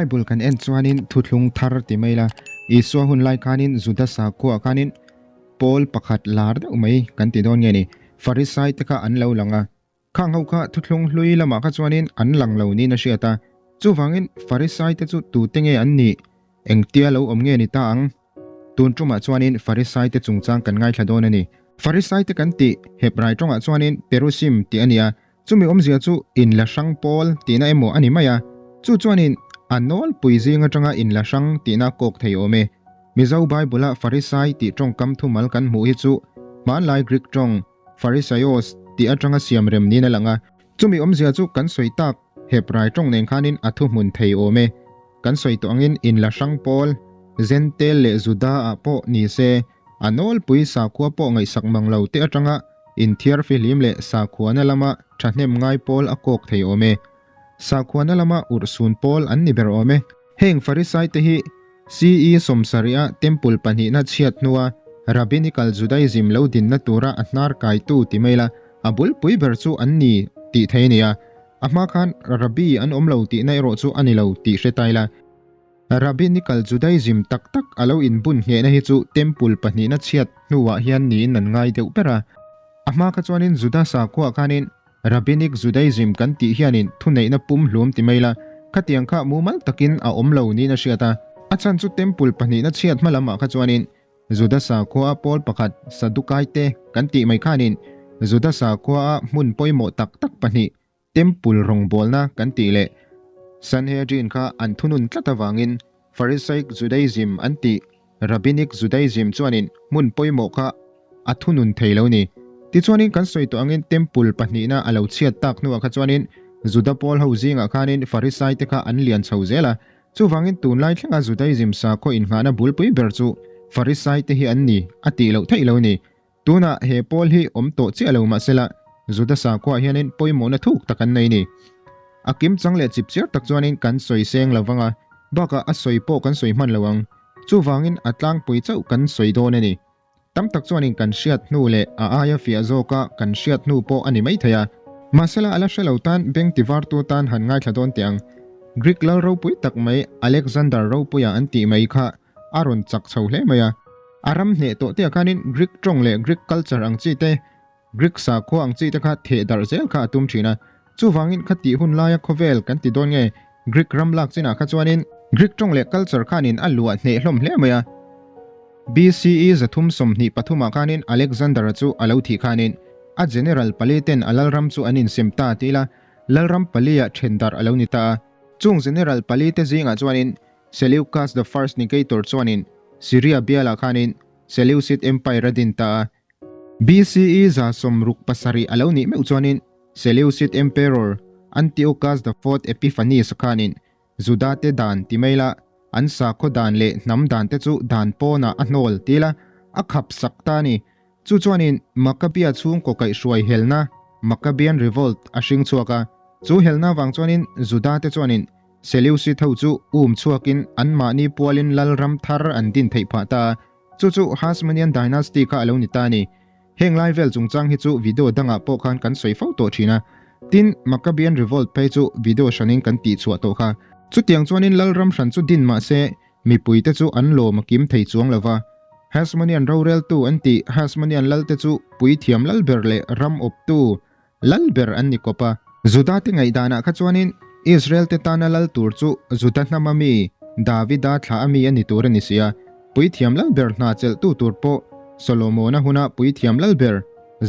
Bible kan en chuanin thuthlung thar ti mai la, Isua hun lai khanin Juda sakhua khanin pawl pakhat lar deuh mai kan ti dawn nge ni, Farisai te kha an lo lang a. Khang ho kha thuthlung hlui lamah kha chuanin an lang lo niin a hriat a, chuvangin Farisai te chu tute nge an nih, engtia lo awm nge ni ta ang? Tun tumah chuanin Farisai te chungchang kan ngaithla dawn a ni. Farisai te kan tih Hebrai tawngah chuanin Perusim tih a ni a, Chumi awmzia chu inla hrang pawl tihna emaw a ni mai a, chu chuanin a nawlpui zing atanga inla hrang tihna kawk thei awm e. Mizo Bible-a Farisai tih tawngkam thumal kan hmuh hi chu hmanlai Greek tawng Pharisaios tih atanga siam rem niin a lang a, chumi awmzia chu kan sawi tak Hebrai tawng nen khanin a thuhmun thei awm e. Kan sawi tawh angin inla hrang pawl, Zentel leh Juda-ah pawh ni se, A nawlpui sakhua pawh ngaihsak mang lo te atanga inthiar fihlim leh sakhuana lama thahnem ngai pawl a kawk thei awm e. Sakhuana lama urhsun pawl an ni ber awm e. Heng Farisai te hi CE sawmsarih a Temple pahnihna chhiat hnua Rabbinical Judaism lo dinna tura a hnar kaitu ti mai la, a bulpui ber chu an ni tih thei a ni a. A hma khan Rabbi an awm lo tihna erawh chu a ni lo tih hre tai la. Rabbinical Judaism tak tak a lo inbun nghehna hi chu Temple pahnihna chhiat hnuah hian niin an ngai deuh ber a. A hma kha chuanin Juda sakhuaah khanin Rabbinic Judaism kan tih hianin thuneihna pum hlum ti mai la, khatiang kha mumal takin a awm lo niin a hriat a. A chhan chu Temple pahnihna chhiat hma lamah kha chuanin Juda sakhua pawl pakhat Sadukai te kan tih mai khanin Juda sakhua hmun pawimawh tak tak pahnih Temple rawngbawlna kan tih leh Sanhedrin kha an thunun tlat avangin Pharisaic Judaism an tih Rabbinic Judaism chuanin hmun pawimawh kha a thunun thei lo ni. Tichuanin kan sawi tawh angin Temple pahnihna a lo chhiat tak hnuah kha chuanin Juda pawl ho zingah khanin Pharisai te kha an lian chho zel a, chuvangin tunlai thlenga Judaism sakhaw innghahna bulpui ber chu Pharisai te hi an ni a tih loh theih lo ni. Tunah he pawl hi awm tawh chiah lo mahsela Juda sakhuaah hianin pawimawhna thuk tak an nei ni. A kim chang leh chip chiar tak chuanin kan sawi seng lo vang a, bakah a sawi pawh kan sawi hman lo ang. Chuvangin a tlangpui chauh kan sawi dawn a ni. Tam tak chuanin kan hriat hnu leh a aia fiah zawka kan hriat hnu pawh a ni maithei a. Mahsela a la hre lo tan beng tivartu tan han ngaithla dawn teh ang. Greek lal ropui tak mai Alexander ropuia an tih mai kha a rawn chak chho hle mai a. A ram hneh tawh te ah khanin Greek tawng leh Greek culture ang chi te, Greek sakhua ang chi te kha theh darh zel kha a tum thin a. Chuvangin kha tih hun laia khawvel kan ti dawn nge Greek ram lak chinah kha chuanin Greek tawng leh culture khanin a luah hneh hlawm hle mai a. BCE 323 ah khanin Alexander-a chu a lo thih khanin a general pali ten a lalram chu an insem ta ti ila lalram pali ah then darh a lo ni ta a. Chung general pali te zingah chuanin Seleucus the First Nicator chuanin Syria bialah khanin Seleucid Empire a din ta a. BCE 67 a lo nih meuh chuanin Seleucid Emperor Antiochus the Fourth Epiphanes khanin Juda te dan ti mai la, an sakhaw dan leh hnam dan te chu dan pawnah a hnawl ti la, a khap sak ta a ni. Chu chuanin Maccabea chhungkaw kaihhruai helna, Maccabean Revolt, a hring chhuak a. Chu helna avang chuanin Juda te chuanin Seleucid ho chu um chhuakin anmahni pualin lalram thar an din theih phah ta a, chu chu Hasmonean Dynasty kha a lo ni ta a ni. Heng lai vel chungchang hi chu video dangah pawh khan kan sawi fo tawh thin a. Tin, Maccabean Revolt phei chu video hranin kan tihchhuah tawh kha. Chutiang chuanin lalram hran chu din mah se, mipuite chu an lawm a kim thei chuang lo va. Hasmonean roreltu an tih Hasmonean lalte chu puithiam lalber leh ram awptu Lal ber an ni kawp a. Juda te ngaihdanah kha chuanin Israel te tana lal tur chu Juda hnama mi, Davida thla a mi a ni tur a ni si a. Puithiam lal ber hna chelhtu tur pawh Solomona huna puithiam lal ber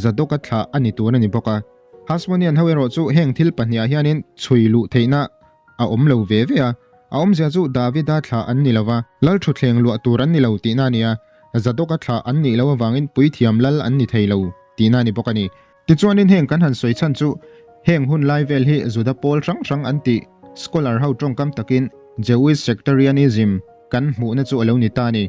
Zadoka thla a ni tur a ni bawk a. Hasmonean ho erawh chu heng thil pahniha hianin chhui luh theihna a awm lo ve ve a. A awmzia chu Davida thla an ni lo va, lal thutthleng luah tur an ni lo tihna a ni a, Zadoka thla an nih loh avangin puithiam lal an ni thei lo tihna a ni bawk a ni. Tichuanin heng kan han sawi chhan chu heng hun lai vel hi Juda pawl hrang hrang an tih scholar ho tawngkam takin Jewish sectarianism kan hmuhna chu a lo ni ta a ni.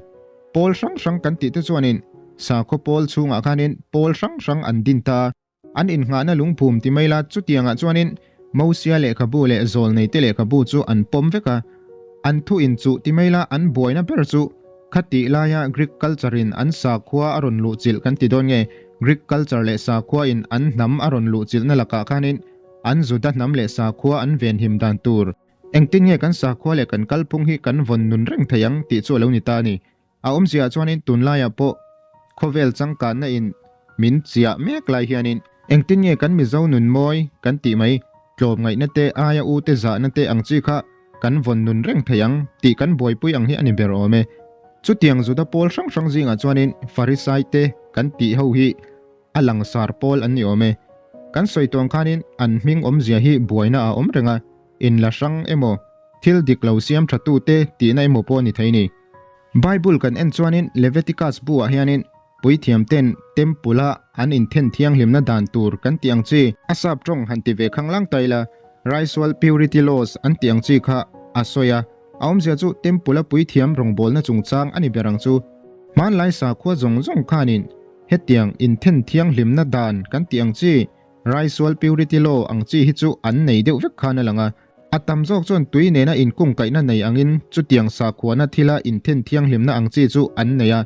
Pawl hrang hrang kan tih te chuanin sakhaw pawl chhungah khanin pawl hrang hrang an din ta a, an innghahna lungphum ti mai la chutiangah chuanin Mosia lehkhabu leh Zawlneite lehkhabu chu an pawm vek a, an thu inchuh ti mai la an buaina ber chu Khatih laia Greek culture in an sakhua a rawn luhchilh kan ti dawn nge? Greek culture leh sakhua in an hnam a rawn luhchilhna lakah khanin an Juda hnam leh sakhua an venhim dan tur. Engtin nge kan sakhua leh kan kalphung hi kan vawn nun reng thei ang tih chu a lo ni ta a ni. A awmziaah chuanin tunlaiah pawh khawvel changkanna in min chiah mek lai hianin engtin nge kan Mizo nun mawi kan tih mai tlawmngaihna te aia u te zahna te ang chi kha kan vawn nun reng thei ang tih kan buaipui ang hi a ni ber awm e. Chutiang Juda pawl hrang hrang zingah chuanin Farisai te kan tih ho hi a langsar pawl an ni awm e. Kan sawi tuang khanin an hming awmzia hi buaina a awm reng a, inla hrang emaw, thil dik lo siam tha tute tihna emaw pawh a ni thei ni. Bible kan en chuanin Leviticus bu ah hianin Puithiam ten Temple a an inthen thianghlimna dan tur kan tih ang chi, a sap tawng han ti ve khanglang ta ila, Ritual Purity Laws an tih ang chi kha a sawi a, a awmzia chu Temple a puithiam rawngbawlna chungchang a ni ber ang chu. Hmanlai sakhua zawng zawng khanin hetiang inthen thianghlimna dan kan tih ang chi, Ritual Purity Law ang chi hi chu an nei deuh vek khan a lang a. A tam zawk chuan tui nena inkungkaihna nei angin chutiang sakhuana thila inthen thianghlimna ang chi chu an nei a.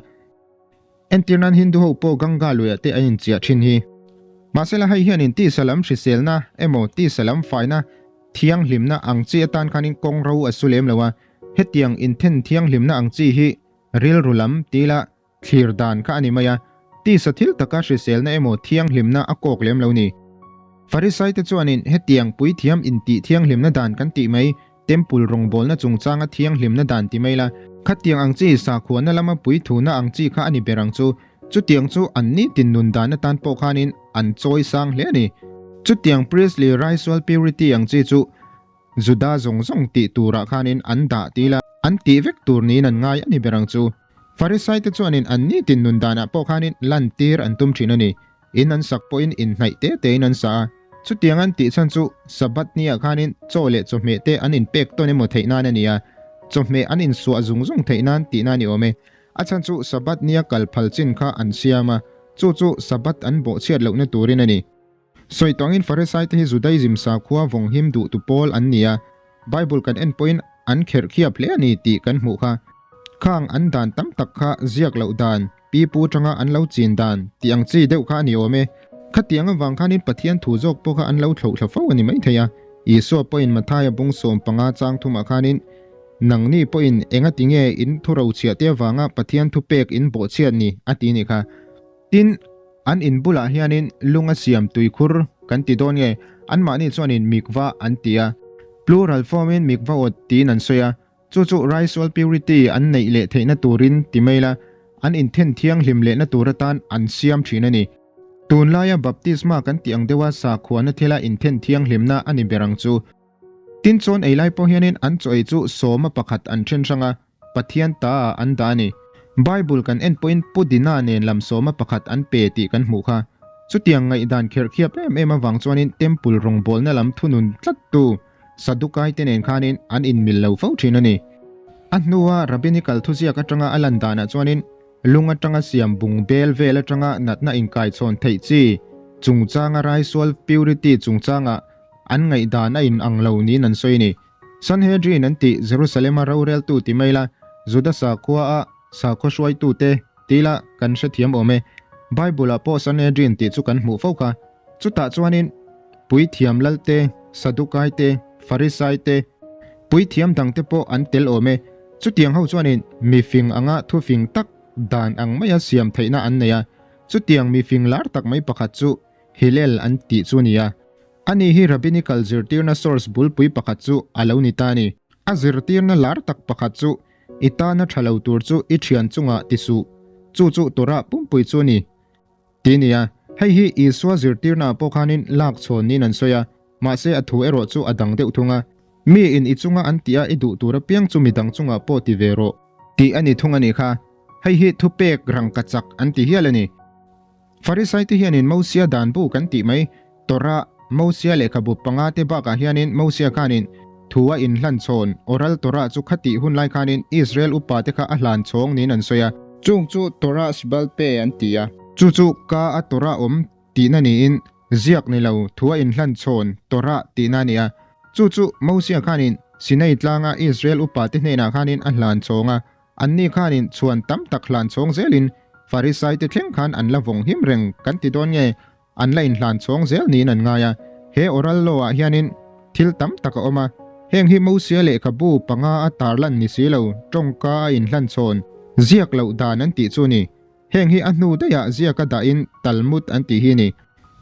Entir nan Hindu ho pawh Ganga luiah te an inchiah thin hi. Mahsela hei hianin tisa lam hriselna emaw tisa lam faina thianghlimna ang chi atan khanin kawng ro a su lem lo a, hetiang inthen thianghlimna ang chi hi rilru lam tila thlir dan kha a ni mai a, tisa thil taka hriselna emaw thianghlimna a kawk lem lo ni. Farisai te chuanin hetiang puithiam intih thianghlimna dan kan tih mai Temple rawngbawlna chungchanga thianghlimna dan ti mai la, khatiang ang chi sakhuana lama puithuna ang chi kha a ni ber ang chu. Chutiang chu an nitin nun dan atan pawh khanin an chawi sang hle a ni. Chutiang priestly ritual purity ang chi chu Juda zawng zawng tih turah khanin an dah ti la, an tih vek tur niin an ngai a ni ber ang chu. Farisai te chuanin an nitin nun danah pawh khanin lantir an tum thin a ni. In an sak pawhin inhnaih te tein an sa a, chutiang an tih chhan chu Sabbath niah khanin chaw leh chawhmeh te an inpek tawn emaw theih nan a ni a, chawhmeh an insuah zung zung theih nan tihna a ni awm e. A chhan chu Sabbath nia kal phal chin kha an siam a, chu chu Sabbath an bawhchhiat lohna turin a ni. Sawi tawngin Farisai te hi Judaism sakhua vawng him duhtu pawl an ni a, Bible kan en pawhin an kherh khiap hle a ni tih kan hmuh kha. Khang an dan tam tak kha ziak loh dan, pi pu tanga an lo chin dan tih ang chi deuh kha a ni awm e. Khatiang avang khanin Pathian thu zawk pawh kha an lo thloh thla fo a ni maithei a. Isua pawhin Mathaia bung 15 chang thumah khanin, Nangni pawhin enga tinge in thu rochhiah te avanga Pathian thu pek in bawhchhiat ni? a ti nih kha. Tin, an in bulah hianin lunga siam tuikhur kan ti dawn nge, anmahni chuanin mikva an ti a. Plural form-in mikvaot tiin an sawi a, chu chu ritual purity an neih leh theihna turin ti mai la, an inthen thianghlim lehna tur atan an siam thin a ni. Tunlaia baptisma kan tih ang deuha sakhuana thila inthen thianghlimna a ni ber ang chu. Tin chuan ei lai pawh hianin an chaw ei chu sawma pakhat an then hrang a, Pathian ta ah an dah a ni. Bible kan en pawhin Pu Dina nen lam sawma pakhat an pe tih kan hmuh kha. Chutiang ngaihdan kherh khiap em em avang chuanin Temple rawngbawlna lam thunun tlattu Sadukai te nen khanin an inmil lo fo thin a ni. A hnua Rabbinical thuziak atanga a lan danah chuanin lung atanga siam bung bel vel atanga natna inkaichhawn theih chi chungchanga raisual purity chungchanga an ngaihdan a inang lo niin an sawi a ni. Sanhedrin an tih Jerusalem-a roreltu ti mai la, Juda sakhua-a sakhaw hruaitute ti la kan hrethiam awm e. Bible-ah pawh Sanhedrin tih chu kan hmuh fo kha. Chutah chuanin Puithiam Lalte, Sadukaite, Farisaite, Puithiam dangte pawh an tel awm e. Chutiang ho chuanin mifing anga thufing tak dan ang maia siam theihna an nei a. Chutiang mifing lar tak mai pakhat chu Hillel an tih chu a ni a. Ani hi Rabbinical zirtirna source bulpui pakhat chu a lo ni ta a ni. A zirtirna lar tak pakhat chu, I tana tha lo tur chu i thian chungah ti suh, chu chu Torah pumpui chu a ni, ti a ni a. Hei hi Isua zirtirnaah pawh khanin lak chhawn niin an sawi a, mahse a thu erawh chu a dang deuh thung a. Mi in i chunga an tih a i duh tur apiang chu midang chungah pawh ti ve rawh, tih a ni thung a nih kha. Hei hi thupek rangkachak an ti hial a ni. Farisai te hianin Mosia dan bu kan tih mai, Torah, Mosia lehkhabu panga te bakah hianin Mosia khanin thu a inhlan chhawn, Oral Torah chu khatih hun lai khanin Israel upa te kha a hlan chhawng niin an sawi a. Chung chu Torah Shbal Peh an ti a. Chu chu ka a Torah awm tihna niin ziak ni lo thu a inhlan chhawn Torah tihna a ni a. Chu chu Mosia khanin Sinai tlanga Israel upa te hnenah khanin a hlan chhawng a. Anni khanin chhuan tam tak hlan chhawng zelin Farisaite thleng khan an la vawng him reng kan ti dawn nge an la inhlan chhawng zel niin an ngai a. He oral law ah hianin thil tam tak a awm a. Heng hi Mosia lehkhabu panga a tarlan ni si lo, tawngka a inhlan chhawn, ziak loh dan an tih chu a ni. Heng hi a hnu daihah ziaka dahin Talmud an tih hi a ni.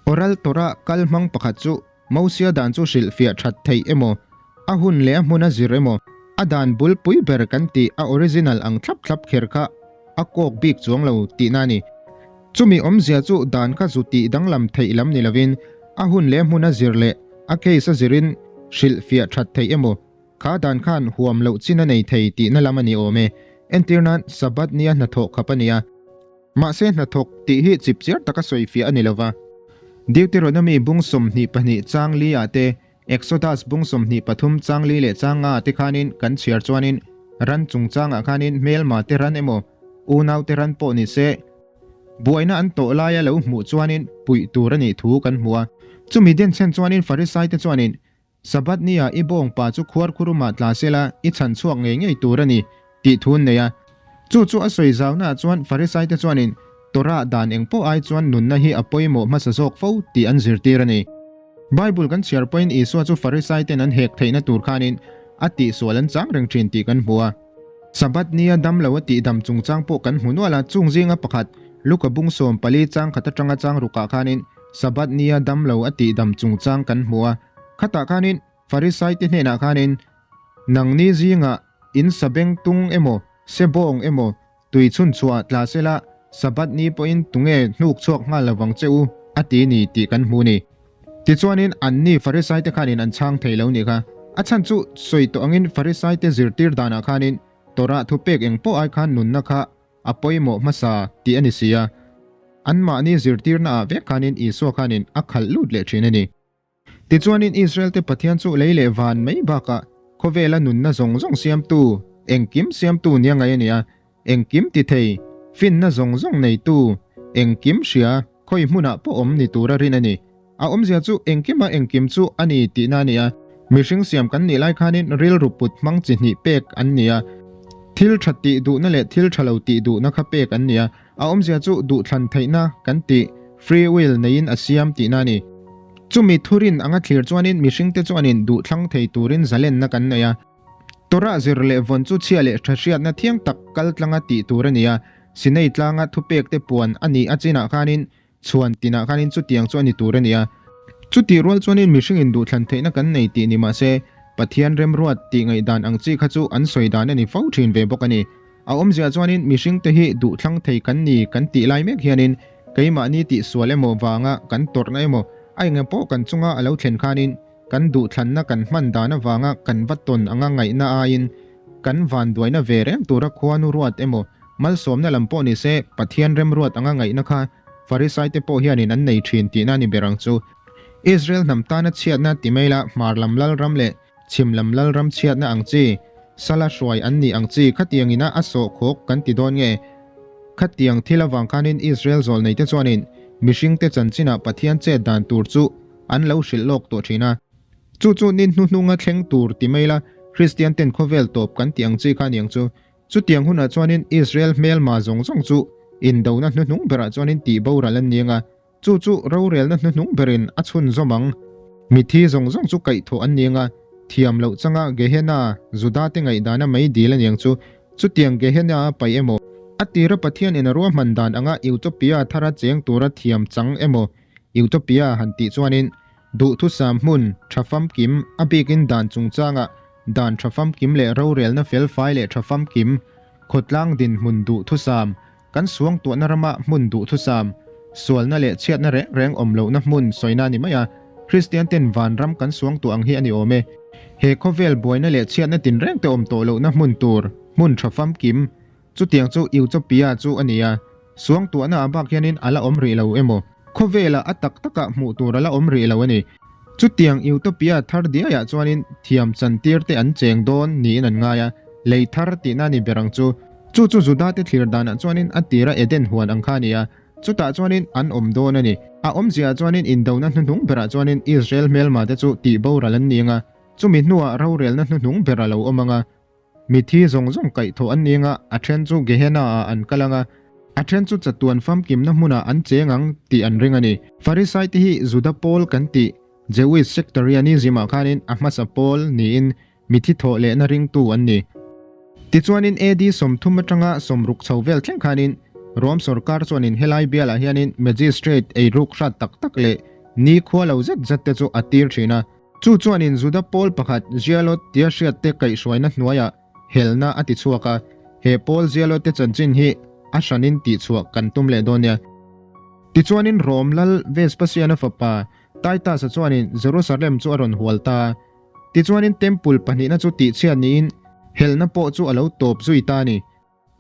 Oral Torah kal hmang pakhat chu Mosia dan chu hrilhfiah that theih emaw, a hun leh a hmun a zir emaw, a dan bulpui ber kan tih a original ang thlap thlap kher kha a kawk bik chuang lo tihna a ni. Chumi awmzia chu dan kha zu tih danglam theih lam ni lovin a hun leh a hmun a zir leh a case a zirin hrilhfiah that theih emaw, kha dan khan huam loh chin a nei thei tihna lam a ni awm e. Entir nan Sabbath nia hnathawh khap a ni a. Mahse hnathawk tih hi chipchiar taka sawifiah a ni lova. Deuteronomy bung 22 chang li ah te, Exodus bung 23 chang li leh chang nga ah te khanin kan chhiar chuanin ran chungchangah khanin hmelma te ran emaw, unau te ran pawh ni se, buaina an tawh laia lo hmuh chuanin puih tur a nih thu kan hmu a. Chumi denchhen chuanin Farisai te chuanin Sabbath nia i bawng pa chu khuar khurumah tla sela i chhan chhuak ngei ngei tur a ni, tih thu an nei a. Chu chu a sawi zaunaah chuan Farisaite chuanin Torah dan eng pawh ai chuan nunna hi a pawimawh hmasa zawk fo tih an zirtir a ni. Bible kan chhiar pawhin Isua chu Farisaiten an hek theihna tur khanin a tihsual an chang reng thin tih kan hmu a. Sabbath nia dam lo a tihdam chungchang pawh kan hmu nual a, chung zinga pakhat, Luka bung 14 chang khat atanga chang rukah khanin Sabbath nia dam lo a tihdam chungchang kan hmu a. Khatah khanin Farisaite hnenah khanin, Nangni zingah in sabeng tung emaw, sebawng emaw, tui chhun chhuah tla sela, Sabbath ni pawhin tunge hnuk chhuak nghal lovang che u, a ti ni tih kan hmu ni. Tichuanin anni Farisaite khanin an chhang thei lo nih kha. A chhan chu sawi tawh angin Farisaite zirtir danah khanin Torah thupek eng pawh ai khan nunna kha a pawimawh hmasa tih a ni si a. Anmahni zirtirnaah vek khanin Isua khanin a khalh lut leh thin a ni. Tichuanin Israel-te Pathian chu lei leh van mai bakah khawvela nunna zawng zawng siamtu, engkim siamtu nia ngaih a ni a, engkim ti thei, finna zawng zawng neitu, engkim hria, khawi hmunah pawh awm ni tura rin a ni. A awmzia chu engkima engkim chu a ni tihna a ni a. Mihring siam kan nih lai khanin rilru put hmang chi hnih pek an ni a, thil tha tih duhna leh thil tha lo tih duhna kha pek an ni a. A awmzia chu duhthlan theihna kan tih, free will, neiin a siam tihna a ni. Chumi thurin anga thlir chuanin mihringte chuanin duhthlang thei turin zalenna kan nei a. Torah zir leh vawn chu chhia leh tha hriatna thiang tak kal tlanga tih tur a ni a. Sinai tlanga thupekte puan a nih a chinah khanin Chhuan tinah khanin chutiang chu a ni tur a ni a. Chutih rual chuanin mihringin duhthlan theihna kan nei tih ni mahse, Pathian remruat tih ngaihdan ang chi kha chu an sawi dan a ni fo thin ve bawk a ni. A awmzia chuanin mihringte hi duhthlang thei kan ni kan tih lai mek hianin keimahni tihsual emaw vanga kan tawrhna emaw a eng pawh kan chunga a lo thlen khanin kan duhthlanna kan hman dan avanga kan va tawn anga ngaihna aiin kan vanduaina ve reng tura khuanu ruat emaw malsawmna lam pawh nise Pathian remruat anga ngaihna kha Farisaite pawh hianin an nei thin tihna a ni ber ang chu. Israel hnam tana chhiatna ti mai la hmar lam lalram leh chhim lam lalram chhiatna ang chi, sala hruai an nih ang chi khatiang ina a sawhkhawk kan ti dawn nge? Khatiang thil avang khanin Israel zawlneite chuanin mihringte chanchinah Pathian chet dan tur chu an lo hrilh lawk tawh thin a. Chu chu ni hnuhnunga thleng tur ti mai la Kristian ten khawvel tawp kan tih ang chi kha aniang chu. Chutiang hunah chuanin Israel hmelma zawng zawng chu indona hnuhnung berah chuanin tih boral an ni ang a, chu chu rorelna hnuhnung berin a chhunzawm ang. Mithi zawng zawng chu kaihthawh an ni ang a, thiam loh changa Gehenna, Judate ngaihdana mei dil a ni ang chu. Chutiang Gehenna a paih emaw, a tira Pathianin a ruahman dan anga Utopia thara cheng tura thiam chang emaw, Utopia han tih chuanin Duhthusam hmun tha famkim, a bikin dan chungchangah dan tha famkim leh rorelna felfai leh tha famkim, khawtlang dinhmun duhthusam, kan suangtuahna rama hmun duhthusam, sualna leh chhiatna reng reng awm lohna hmun sawina a ni mai a, Kristian ten vanram kan suangtuah ang hi a ni awm e. He khawvel buaina leh chhiatna tinreng te awm tawh lohna hmun tur, hmun tha famkim, Chutiang chu Utopia chu a ni a, suangtuahna ah bak hianin a la awm rih lo emaw, khawvelah a tak takah hmuh tur a la awm rih lo a ni. Chutiang Utopia thar diaiah chuanin thiam chantir te an cheng dawn niin an ngai a, lei thar tihna a ni ber ang chu. Chu chu Juda te thlir danah chuanin a tira Eden huan ang kha a ni a, chutah chuanin an awm dawn a ni. A awmziaah chuanin indona hnuhnung berah chuanin Israel hmelma te chu tihboral an ni ang a, chumi hnuah rorelna hnuhnung ber a lo awm ang a, Mithi zawng zawng kaihthawh an ni anga a then chu Gehenna ah an kal anga, a then chu chatuan famkimna hmunah an cheng ang tih an ring a ni. Farisaite hi Juda pawl kan tih Jewish sectarianism ah khanin a hmasa pawl niin Mithi thawh lehna ringtu an ni. Tichuanin AD 30 atanga 60 chho vel thleng khanin Rom sorkar chuanin helai bialah hianin magistrate eiruk hrat tak tak leh nikhua lo zet zet te chu a tir thin a. Chu chuanin Juda pawl pakhat Zealot tia hriatte kaihhruaina hnuaiah helna a ti chhuak a, he pawl Zealot te chanchin hi a hranin tihchhuah kan tum leh dawn nia. Tichuanin Rom lal Vespasian-a fapa Titus-a chuanin Jerusalem chu a rawn hual ta a. Tichuanin Temple pahnihna chu tihchhiat niin helna pawh chu a lo tawp zui ta a ni.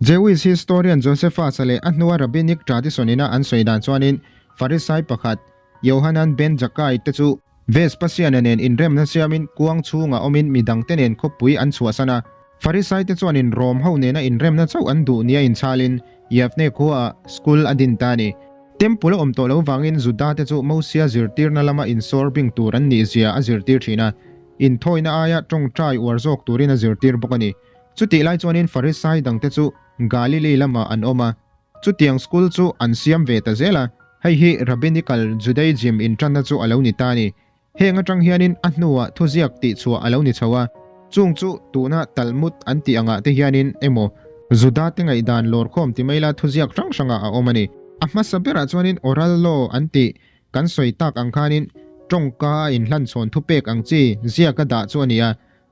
Jewish historian Josephus-a leh a hnua Rabbinic tradition-ina an sawi dan chuanin Farisai pakhat, Yohanan ben Zakkai te chu Vespasian-a nen inremna siamin kuang chhungah awmin midangte nen khawpui an chhuahsan a. Farisai te chuanin Rom ho nena inremna chauh an duh nia inchhalin Yavne khuaah school a din ta a ni. Temple a awm tawh lo vangin Juda te chu Mosia zirtirna lama insawr bing tur an nih zia a zirtir thin a, inthawina aia tawngtai uar zawk turin a zirtir bawk a ni. Chutih lai chuanin Farisai dangte chu Galili lamah an awm a, chutiang school chu an siam ve ta zel a, hei hi Rabbinical Judaism intanna chu a lo ni ta a ni. Heng atang hianin a hnuah thuziak tihchhuah a lo ni chho a, chung chu tuna Talmud an tih angah te hianin emaw Juda te ngaihdan lawrkhawm ti mai la thuziak hrang hrangah a awm a ni. A hmasa berah chuanin oral law an tih kan sawi tak ang khanin tawngka a inhlanchhawn thupek ang chi ziaka dah chu a ni a,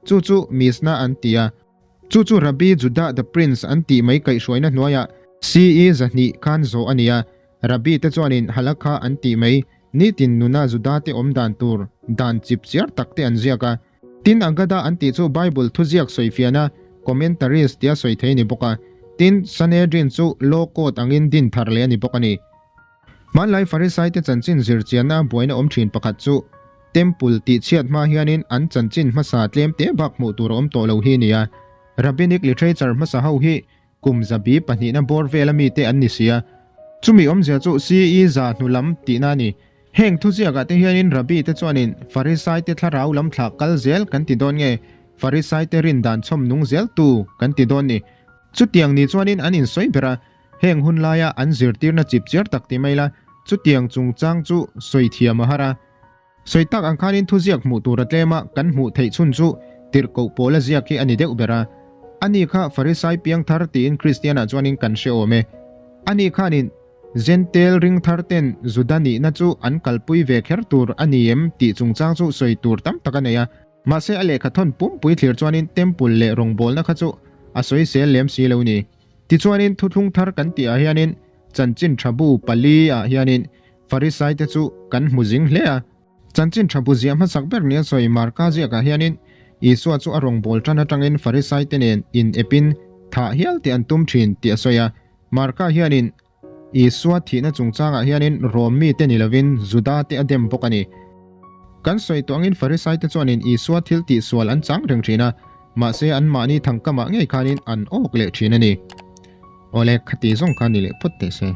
chu chu Mishnah an ti a. Chu chu Rabbi Judah the Prince an tih mai kaihhruaina hnuaiah CE 200 khan zawh a ni a, Rabbi te chuanin Halakha an tih mai nitin nuna Juda te awm dan tur dan chip chiar tak te an ziak a. Tin Agada an tih chu Bible thuziak sawifiahna commentaries tia sawi thei a ni bawk a. Tin Sanhedrin chu law court angin din thar leh a ni bawk a ni. Hmanlai Farisai te chanchin zirchianna buaina awm thin pakhat chu Temple tihchhiat hma hianin an chanchin hmasa tlem te bak hmuh tur a awm tawh lo hi a ni a. Rabbinic literature hmasa ho hi Kum zabi pahnihna bawr vela mite an ni si a, chumi awmzia chu CE za hnu lam tihna a ni. Heng thuziakah te hianin Rabbi te chuanin Farisai te thlarau lam thlah kal zel kan ti dawn nge, Farisai te rin dan chhawm nung zel tu kan ti dawn ni. Chutiang ni chuanin an insawi ber a, heng hun laia an zirtirna chipchiar tak ti mai la, chutiang chungchang chu sawi thiam a har a. Sawi tak ang khanin thuziak hmuh tur a tlem a, kan hmuh theih chhun chu tirhkoh pawla ziak hi a ni deuh ber a. Ani kha Farisai piang thar tiin Kristianah chuanin kan hre awm e. Ani khanin Jentail ring thar ten Juda nihna chu an kalpui ve kher tur a ni em tih chungchang chu sawi tur tam tak a nei a. Mahse a lehkha thawn pumpui thlir chuanin Temple leh rawngbawlna kha chu a sawisel lem si lo ni. Tichuanin thuthlung thar kan tihah hianin chanchin tha bu pali ah hianin Farisai te chu kan hmu zing hle a. Chanchin tha bu ziah hmasak ber nia sawi Marka ziakah hianin Isua chu a rawngbâwl tan atangin Farisai te nen in epin thah hial tih an tum thin tih a sawi a. Marka hianin Isua thihna chungchangah hianin Rom mite ni lovin Juda te a dem bawk a ni. Kan sawi tawh angin Farisai te chuanin Isua thil tihsual an chang reng thin a, mahse anmahni thangkamah ngei khanin an awk leh thin a ni. Awle, khati zawng kha ni leh phawt teh se.